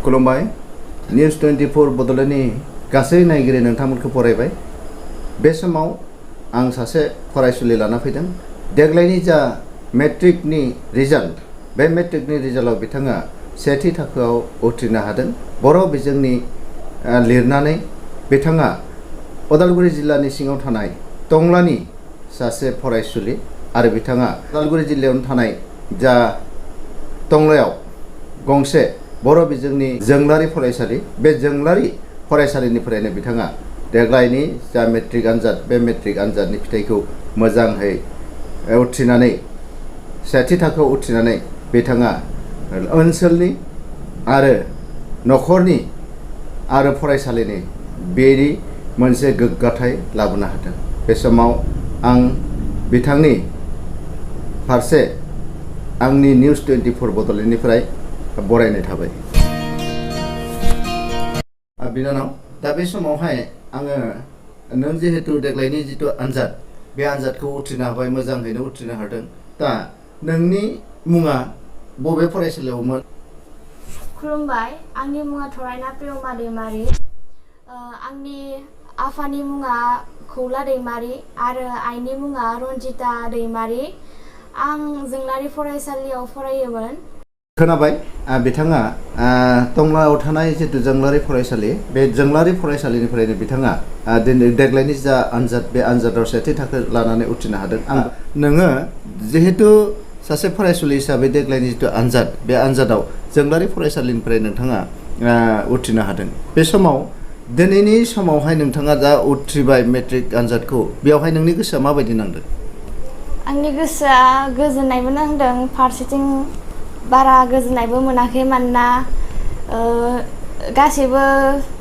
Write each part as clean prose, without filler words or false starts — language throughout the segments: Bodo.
खुलुमबाय निउज 24 बड'लेण्डनि गासै नायगिरि नोंथांमोनखौ फरायबाय। बे समाव आं सासे फरायसुलि लाना फैदों। देग्लायनि जा मेट्रिकनि रिजाल्ट, बे मेट्रिकनि रिजाल्टआव बिथाङा सेथि थाखोआव उथ्रिनो हादों। बर' बिजोंनि लिरनानै बिथाङा उदालगुरि जिल्लानि सिङाव थानाय टंलानि सासे फरायसुलि आरो बिथाङा उदालगुरि जिल्लायावनो थानाय जा टंलायाव गंसे बर' बिजोंनि जोंलारि फरायसालि, बे जोंलारि फरायसालिनिफ्रायनो बिथाङा देग्लायनि जा मेट्रिक आनजाद, बे मेट्रिक आनजादनि फिथाइखौ मोजाङै उथ्रिनानै सेथि थाखोआव उथ्रिनानै बिथाङा ओनसोलनि आरो न'खरनि आरो फरायसालिनि बेनि मोनसे गोग्गाथाय लाबोनो हादों। बे समाव आं बिथांनि फारसे आंनि निउज 24 बड'लेण्डनिफ्राय बरायनाय थाबाय। बिनानाव, दा बे समावहाय आङो नों जिहेतु देग्लायनि जिथु आनजाद, बे आनजादखौ उथ्रिनो हाबाय, मोजाङैनो उथ्रिनो हादों। दा नोंनि मुङा बबे फरायसालियावमोन? खुलुमबाय, आंनि मुङा थरायना प्रियमा दैमारि। आंनि आफानि मुङा खौला दैमारि आरो आइनि मुङा रन्जिता दैमारि। आं जोंलारि फरायसालियाव फरायोमोन। खोनाबाय, बिथाङा टंलायाव थानाय जितु जोंलारि फरायसालि, बे जोंलारि फरायसालिनिफ्रायनो बिथाङा देग्लायनि जा आनजाद, बे आनजादाव सेथि थाखो लानानै उथ्रिनो हादों। नोङो जिहेतु सासे फरायसुलि हिसाबै देग्लायनि जितु आनजाद, बे आनजादाव जोंलारि फरायसालिनिफ्राय नोंथाङा उथ्रिनो हादों। बे समाव दिनैनि समावहाय नोंथाङा दा उथ्रिबाय मेट्रिक आनजादखौ, बेयावहाय नोंनि गोसोआ माबायदि नांदों? आंनि गोसोआ गोजोननायबो नांदों, फारसेथिं बारा गोजोननायबो मोनाखै। मानोना गासैबो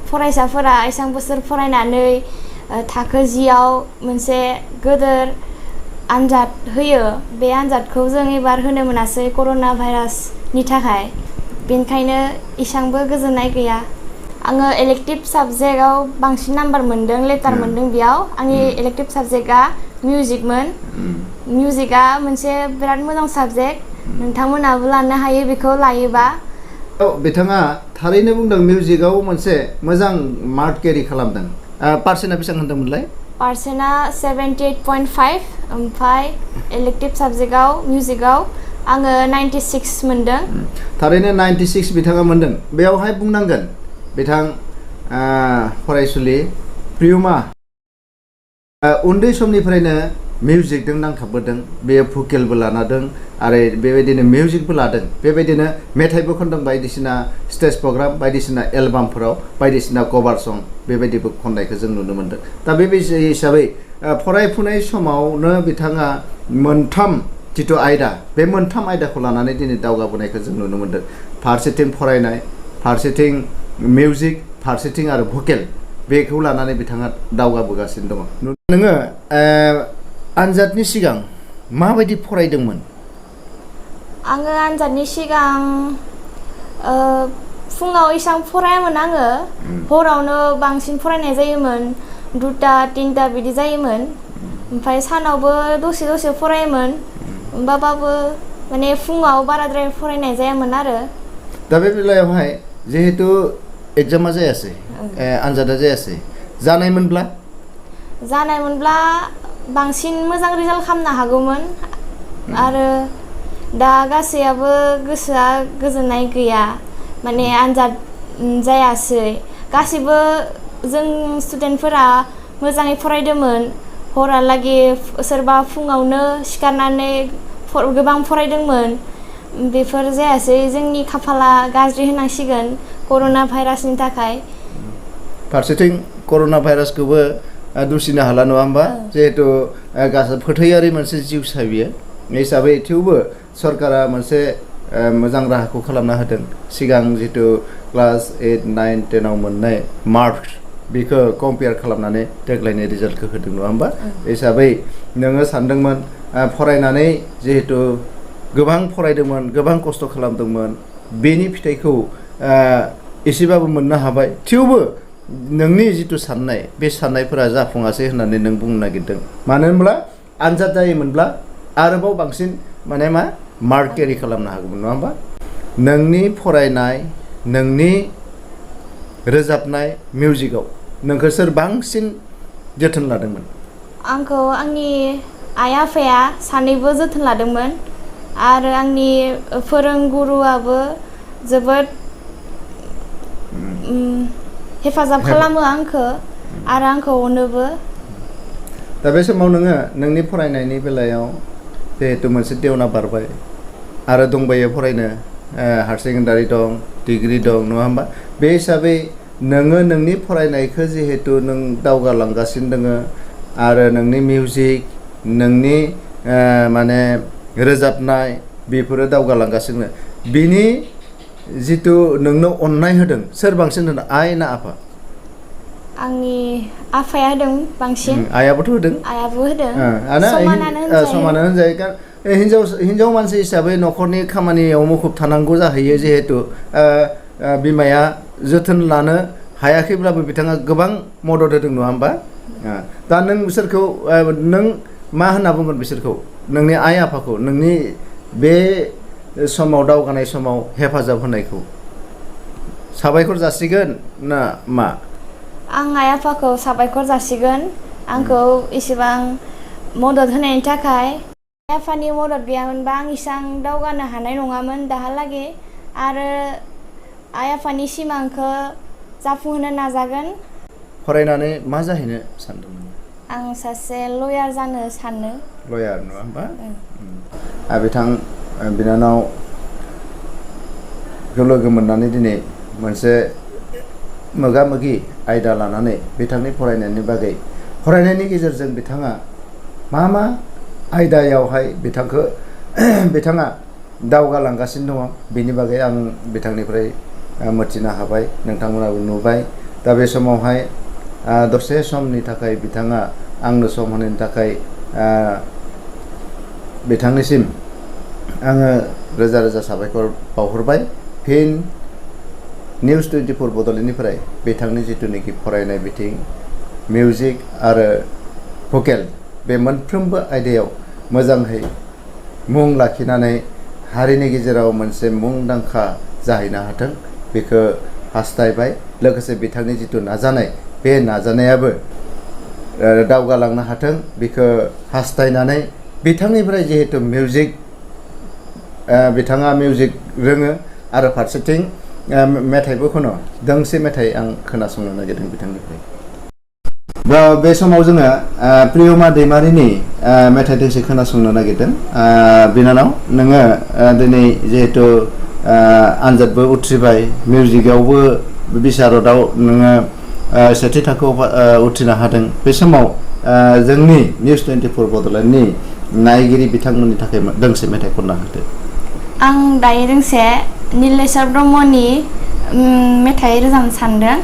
फरायसाफोरा एसेबां बोसोर फरायनानै थाखो 10आव मोनसे गोदोर आनजाद होयो। बे आनजादखौ जों एबार होनो मोनासै कर'ना भाइरासनि थाखाय, बेनिखायनो एसेबांबो गोजोननाय गैया। आङो इलेक्टिभ साबजेक्टआव बांसिन नाम्बार मोन्दों, लेटार मोन्दों। बेयाव आंनि इलेक्टिभ साबजेक्टआ मिउजिकमोन। मिउजिकआ मोनसे बिराद मोजां साबजेक्ट, नोंथांमोनाबो लानो हायो बेखौ लायोबा। बिथाङा थारैनो बुंदों मिउजिकआव मोनसे मोजां मार्क केरि खालामदों। पार्सेन्टआ बेसेबां होनदोंमोनलाय? पार्सेन्टआ 78.5। ओमफ्राय इलेक्टिभ साबजेक्टआव मिउजिकआव आङो 96 मोन्दों। थारैनो 96 बिथाङा मोन्दों। बेयावहाय बुंनांगोन बिथां फरायसुलि प्रियमा उन्दै समनिफ्रायनो मिउजिकजों नांथाबबोदों। बेयो भकेलबो लानादों आरो बेबायदिनो मिउजिकबो लादों। बेबायदिनो मेथाइबो खनदों, बायदिसिना स्टेज प्रग्राम, बायदिसिना एलबामफोराव बायदिसिना कभार सं बेबायदिबो खननायखौ जों नुनो मोन्दों। दा बे हिसाबै फरायफुनाय समावनो बिथाङा मोनथाम जिथु आयदा, बे मोनथाम आयदाखौ लानानै दिनै दावगाबोनायखौ जों नुनो मोन्दों। फारसेथिं फरायनाय, फारसेथिं मिउजिक, फारसेथिं आरो भकेल, बेखौ लानानै बिथाङा दावगाबोगासिनो दङ। नोङो आनजादनि सिगां माबायदि फरायदोंमोन? आङो आनजादनि सिगां फुङाव एसेबां फरायामोन। आङो हरावनो बांसिन फरायनाय जायोमोन, 2टा-3टा बिदि जायोमोन। ओमफ्राय सानावबो दसे दसे फरायोमोन, होमबाबो माने फुङाव बाराद्राय फरायनाय जायामोन आरो। दा बे बेलायावहाय जिहेतु एग्जामा जायासै, आनजादा जायासै, जानायमोनब्ला बांसिन मोजां रिजाल्ट खालामनो हागौमोन। आरो दा गासैयाबो गोसोआ गोजोननाय गैया, माने आनजाद जायासै। गासैबो जों स्टुडेन्टफोरा मोजाङै फरायदोंमोन, हरालागै सोरबा फुङावनो सिखारनानै गोबां फरायदोंमोन। बेफोर जायासै, जोंनि खाफाला गाज्रि होनांसिगोन कर'ना भाइरासनि थाखाय। फारसेथिं कर'ना भाइरासखौबो दुसिनो हाला, नङा होमबा? जिहेतु गासै फोथायारि मोनसे जिउसा बियो हिसाबै, थेवबो सरकारा मोनसे मोजां राहाखौ खालामना होदों। सिगां जितु क्लास 8, 9, 10आव मोननाय मार्कस, बेखौ कम्पेयार खालामनानै देग्लायनि रिजाल्टखौ होदों, नङा होमबा? हिसाबै नोङो सानदोंमोन फरायनानै जिहेतु गोबां फरायदोंमोन, गोबां खस्थ' खालामदोंमोन, बेनि फिथाइखौ एसेबाबो मोननो हाबाय। थेवबो नोंनि जिथु साननाय, बे साननायफोरा जाफुङासै होननानै नों बुंनो नागिरदों। मानो होनब्ला आनजाद जायोमोनब्ला आरोबाव बांसिन मार्क केरि खालामनो हागौमोन, नङा होमबा? नोंनि फरायनाय नोंनि रोजाबनाय मिउजिकआव नोंखौ सोर बांसिन जोथोन लादोंमोन? आंखौ आंनि आइ आफाया सानैबो जोथोन लादोंमोन आरो आंनि फोरोंगुरुआबो जोबोद हेफाजाब खालामो आंखौ आरो आंखौ अनोबो। दा बे समाव नोङो नोंनि फरायनायनि बेलायाव जिहेतु मोनसे देवना बारबाय आरो दंबायो फरायनो हायार सेकेन्डारि दं, डिग्री दं, नङा होमबा? बे हिसाबै नोङो नोंनि फरायनायखौ जिहेतु नों दावगालांगासिनो दोङो आरो नोंनि मिउजिक, नोंनि माने रोजाबनाय बेफोरो दावगालांगासिनो। बिनि जिथु नोंनो अननाय होदों सोर बांसिन होदों, आइ ना आफा? आंनि आफाया होदों बांसिन। आइयाबोथ' होदों? आइयाबो होदों। समानानो होनजायो। हिन्जाव मानसि हिसाबै न'खरनि खामानियाव मुखुब थानांगौ जाहैयो जिहेतु बिमाया जोथोन लानो हायाखैब्लाबो बिथाङा गोबां मदद होदों, नङा होमबा? दा नों बिसोरखौ नों मा होनना बुंगोन बिसोरखौ, नोंनि आइ आफाखौ, नोंनि बे समाव दावगानाय समाव हेफाजाब होनायखौ साबायखर जासिगोन ना मा? आं आइ आफाखौ साबायखर जासिगोन आंखौ इसेबां मदद होनायनि थाखाय। आइ आफानि मदद गैयामोनबा आं इसां दावगानो हानाय नङामोन दाहालागै आरो आइ आफानि सिमांखौ जाफुंहोनो नाजागोन। फरायनानै मा जाहैनो सानदोंमोन? आं सासे लयार जानो सानो। लयार, नङा होमबा? बिथां बिनानाव लोगो मोननानै दिनै मोनसे मोगा मोगि आयदा लानानै बिथांनि फरायनायनि बागै, फरायनायनि गेजेरजों बिथाङा मा मा आयदायावहाय बिथाङा दावगालांगासिनो दङ बेनि बागै आं बिथांनिफ्राय मिथिनो हाबाय, नोंथांमोनाबो नुबाय। दा बे समावहाय दसे समनि थाखाय बिथाङा आंनो सम होनायनि थाखाय बिथांनिसिम आङो रोजा रोजा साबायखर बावहरबाय। फिन निउस 24 बड'लेण्डनिफ्राय बिथांनि जिथुनाखि फरायनाय बिथिं, मिउजिक आरो भकेल बे मोनफ्रोमबो आयदायाव मोजाङै मुं लाखिनानै हारिनि गेजेराव मोनसे मुंदांखा जाहैनो हाथों बेखौ हास्थायबाय। लोगोसे बिथांनि जिथु नाजानाय बे नाजानायाबो दावगालांनो हाथों बेखौ हास्थायनानै बिथांनिफ्राय जिहेतु मिउजिक बिथाङा मिउजिक रोङो आरो फारसेथिं मेथाइबो खनो, दोंसे मेथाइ आं खोनासंनो नागिरदों बिथांनिफ्राय। दा बे समाव जोङो प्रियमा दैमारिनि मेथाइ दोंसे खोनासंनो नागिरदों। बिनानाव, नोङो दिनै जिहेतु आनजादबो उथ्रिबाय, मिउजिकआवबो बिसारतआव नोङो सेथि थाखोआव उथ्रिनो हादों। बे समाव जोंनि निउस 24 बड'लेण्डनि नायगिरि बिथांमोननि थाखाय दोंसे मेथाइ खनना होदो। आं दायो दोंसे नीलेश्वर ब्रह्मनि मेथाइ रोजाबनो सानदों।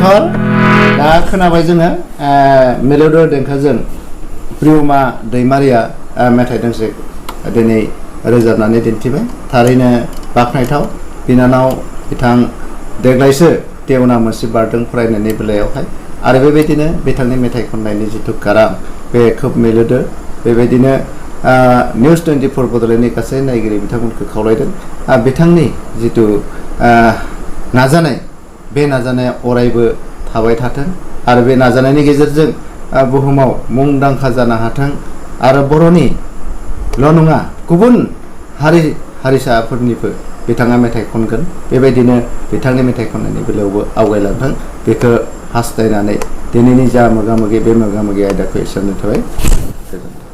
साबायखर दा खोनाबाय जोङो मिलौदो देंखोजों प्रियमा दैमारिया मेथाइ दोंसे दिनै रोजाबनानै दिन्थिबाय थारैनो बाख्नायथाव बिनानाव बिथां देग्लायसो देवना मोनसे बारदों फरायनायनि बेलायावहाय आरो बेबायदिनो बिथांनि मेथाइ खननायनि जिथु गारां बे खोब मिलौदो बेबायदिनो निउस 24 बड'लेण्डनि गासै नायगिरि बिथांमोनखौ खावलायदों बिथांनि जिथु नाजानाय बे नाजानाया अरायबो थाबाय थाथों आरो बे नाजानायनि गेजेरजों बुहुमाव मुंदांखा जानो हाथों आरो बर'निल' नङा गुबुन हारिसाफोरनिबो बिथाङा मेथाइ खनगोन बेबायदिनो बिथांनि मेथाइ खननायनि बेलायावबो आवगायलांथों बेखौ हास्थायनानै दिनैनि जा मोगा मोगि बे मोगा मोगि आयदाखौ एसेयावनो थाबाय गोजोन्थों।